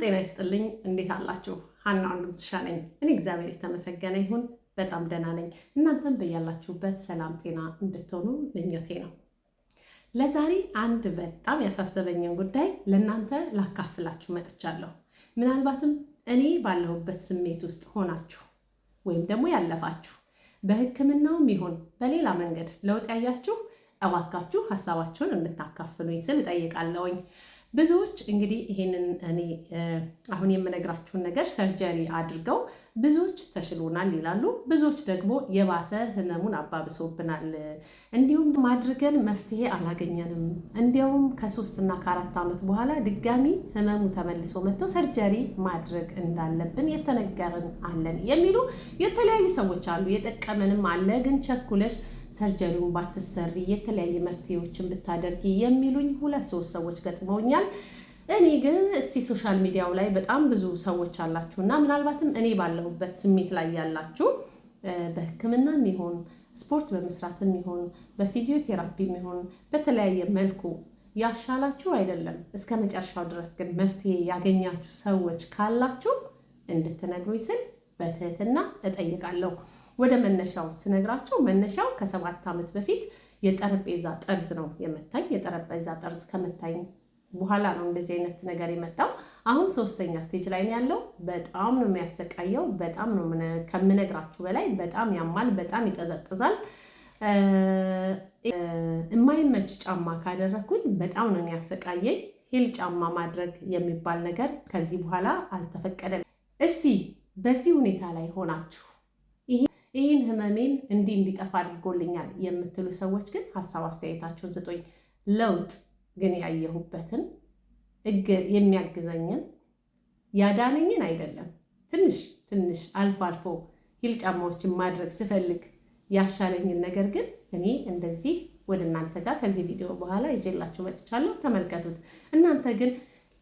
ጤና ይስጥልኝ። እንዴት አላችሁ? ሀና ወንድምስሻ ነኝ። እኔ እግዚአብሔር የተመሰገነ ይሁን በጣም ደህና ነኝ። እናንተም በያላችሁበት ሰላም ጤና እንድትሆኑ ምኞቴ ነው። ለዛሬ አንድ በጣም ያሳሰበኝን ጉዳይ ለእናንተ ላካፍላችሁ መጥቻለሁ። ምናልባትም እኔ ባለሁበት ስሜት ውስጥ ሆናችሁ ወይም ደግሞ ያለፋችሁ በሕክምናውም ይሁን በሌላ መንገድ ለውጥ ያያችሁ እባካችሁ ሀሳባችሁን እንድታካፍሉኝ ስል እጠይቃለሁኝ። ብዙዎች እንግዲህ ይሄንን እኔ አሁን የምነግራችሁን ነገር surgery አድርገው ብዙዎች ተሽሎናል ይላሉ። ብዙዎች ደግሞ የባሰ ህመሙን አባብሶብናል፣ እንዲሁም አድርገን መፍትሄ አላገኘንም፣ እንዲያውም ከ3 እና ከ4 ዓመት በኋላ ድጋሚ ህመሙ ተመልሶ መጥቶ surgery ማድረግ እንዳለብን የተነገርን አለን የሚሉ የተለያዩ ሰዎች አሉ። የጠቀመንም አለ፣ ግን ቸኩለሽ surgery ውን ባትሰሪ የተለያየ መፍትሄዎችን ብታደርጊ የሚሉኝ ሁለት ሶስት ሰዎች ገጥመውኛል። እኔ ግን እስቲ social media ው ላይ በጣም ብዙ ሰዎች አላችሁ እና ምናልባትም እኔ ባለሁበት ስሜት ላይ ያላችሁ በሕክምናም ይሁን ስፖርት በመስራትም ይሁን በፊዚዮቴራፒም ይሁን በተለያየ መልኩ ያሻላችሁ አይደለም እስከ መጨረሻው ድረስ ግን መፍትሄ ያገኛችሁ ሰዎች ካላችሁ እንድትነግሩኝ ስል በትህትና እጠይቃለሁ። ወደ መነሻው ስነግራችሁ መነሻው ከ7 ዓመት በፊት የጠረጴዛ ጠርዝ ነው የመታኝ። የጠረጴዛ ጠርዝ ከመታኝ በኋላ ነው እንደዚህ አይነት ነገር የመጣው። አሁን ሶስተኛ stage ላይ ነው ያለው። በጣም ነው የሚያሰቃየው። በጣም ነው ከምነግራችሁ በላይ በጣም ያማል፣ በጣም ይጠዘጥዛል። የማይመች ጫማ ካደረግኩኝ በጣም ነው የሚያሰቃየኝ። Heel ጫማ ማድረግ የሚባል ነገር ከዚህ በኋላ አልተፈቀደም። እስቲ በዚህ ሁኔታ ላይ ሆናችሁ ይህን ህመሜን እንዲህ እንዲጠፋ አድርጎልኛል የምትሉ ሰዎች ግን ሀሳብ አስተያየታችሁን ስጡኝ። ለውጥ ግን ያየሁበትን የሚያግዘኝን ያዳነኝን አይደለም፣ ትንሽ ትንሽ አልፎ አልፎ heel ጫማዎችን ማድረግ ስፈልግ ያሻለኝን ነገር ግን እኔ እንደዚህ ወደ እናንተ ጋር ከዚህ ቪዲዮ በኋላ ይዤላችሁ መጥቻለሁ። ተመልከቱት። እናንተ ግን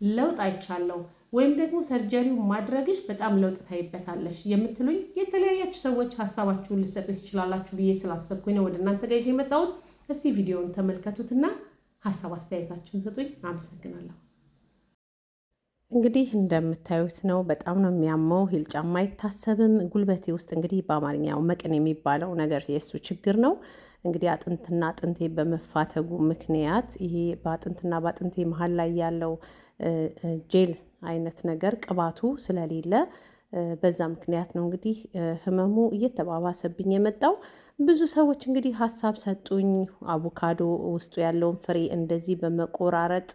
ለውጥ አይቻለሁ ወይም ደግሞ surgery ው ማድረግሽ በጣም ለውጥ ታይበታለሽ የምትሉኝ የተለያያችሁ ሰዎች ሀሳባችሁን ልሰጡ ትችላላችሁ ብዬ ስላሰብኩኝ ነው ወደ እናንተ ጋር ይዤ የመጣሁት። እስቲ ቪዲዮውን ተመልከቱትና ሀሳብ አስተያየታችሁን ስጡኝ። አመሰግናለሁ። እንግዲህ እንደምታዩት ነው። በጣም ነው የሚያመው። Heel ጫማ አይታሰብም። ጉልበቴ ውስጥ እንግዲህ በአማርኛው መቅን የሚባለው ነገር የእሱ ችግር ነው። እንግዲህ አጥንትና አጥንቴ በመፋተጉ ምክንያት ይሄ በአጥንትና በአጥንቴ መሀል ላይ ያለው ጄል አይነት ነገር ቅባቱ ስለሌለ በዛ ምክንያት ነው እንግዲህ ህመሙ እየተባባሰብኝ የመጣው። ብዙ ሰዎች እንግዲህ ሀሳብ ሰጡኝ። አቮካዶ ውስጡ ያለውን ፍሬ እንደዚህ በመቆራረጥ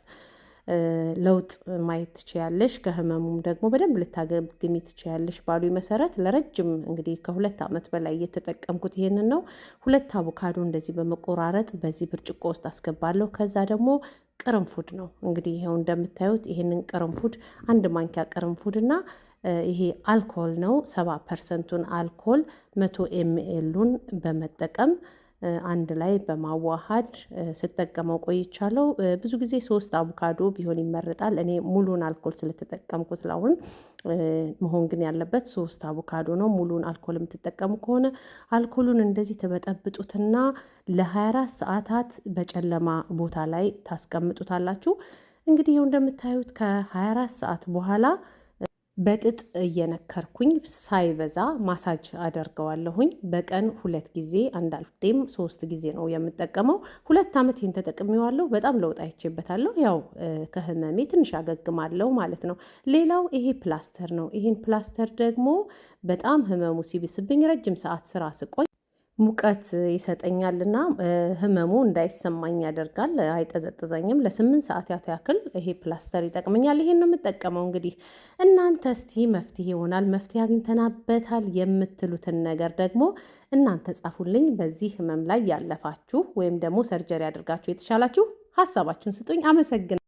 ለውጥ ማየት ትችያለሽ፣ ከህመሙም ደግሞ በደንብ ልታገግሚ ትችያለሽ ባሉ መሰረት ለረጅም እንግዲህ ከ2 ዓመት በላይ እየተጠቀምኩት ይሄንን ነው። ሁለት አቮካዶ እንደዚህ በመቆራረጥ በዚህ ብርጭቆ ውስጥ አስገባለሁ። ከዛ ደግሞ ቅርንፉድ ነው እንግዲህ ይኸው እንደምታዩት ይሄንን ቅርንፉድ 1 ማንኪያ ቅርንፉድ እና ይሄ አልኮል ነው። 70% ኡን አልኮል 100 ml ኡን በመጠቀም አንድ ላይ በማዋሃድ ስጠቀመው ቆይቻለሁ። ብዙ ጊዜ ሶስት አቮካዶ ቢሆን ይመረጣል። እኔ ሙሉን አልኮል ስለተጠቀምኩት ለአሁን መሆን ግን ያለበት ሶስት አቮካዶ ነው። ሙሉን አልኮል የምትጠቀሙ ከሆነ አልኮሉን እንደዚህ ትበጠብጡትና ለ24 ሰዓታት በጨለማ ቦታ ላይ ታስቀምጡታላችሁ። እንግዲህ ይኸው እንደምታዩት ከ24 ሰዓት በኋላ በጥጥ እየነከርኩኝ ሳይበዛ ማሳጅ አደርገዋለሁኝ። በቀን ሁለት ጊዜ አንዳንዴም ሶስት ጊዜ ነው የምጠቀመው። 2 ዓመት ይህን ተጠቅሜዋለሁ። በጣም ለውጥ አይቼበታለሁ። ያው ከህመሜ ትንሽ አገግማለሁ ማለት ነው። ሌላው ይሄ ፕላስተር ነው። ይሄን ፕላስተር ደግሞ በጣም ህመሙ ሲብስብኝ ረጅም ሰዓት ስራ ስቆይ ሙቀት ይሰጠኛልና ህመሙ እንዳይሰማኝ ያደርጋል። አይጠዘጥዘኝም። ለ8 ሰዓታት ያክል ይሄ ፕላስተር ይጠቅመኛል። ይሄን ነው የምጠቀመው። እንግዲህ እናንተ እስቲ መፍትሄ ይሆናል መፍትሄ አግኝተናበታል የምትሉትን ነገር ደግሞ እናንተ ጻፉልኝ። በዚህ ህመም ላይ ያለፋችሁ ወይም ደግሞ surgery አድርጋችሁ የተሻላችሁ ሀሳባችሁን ስጡኝ። አመሰግናለሁ።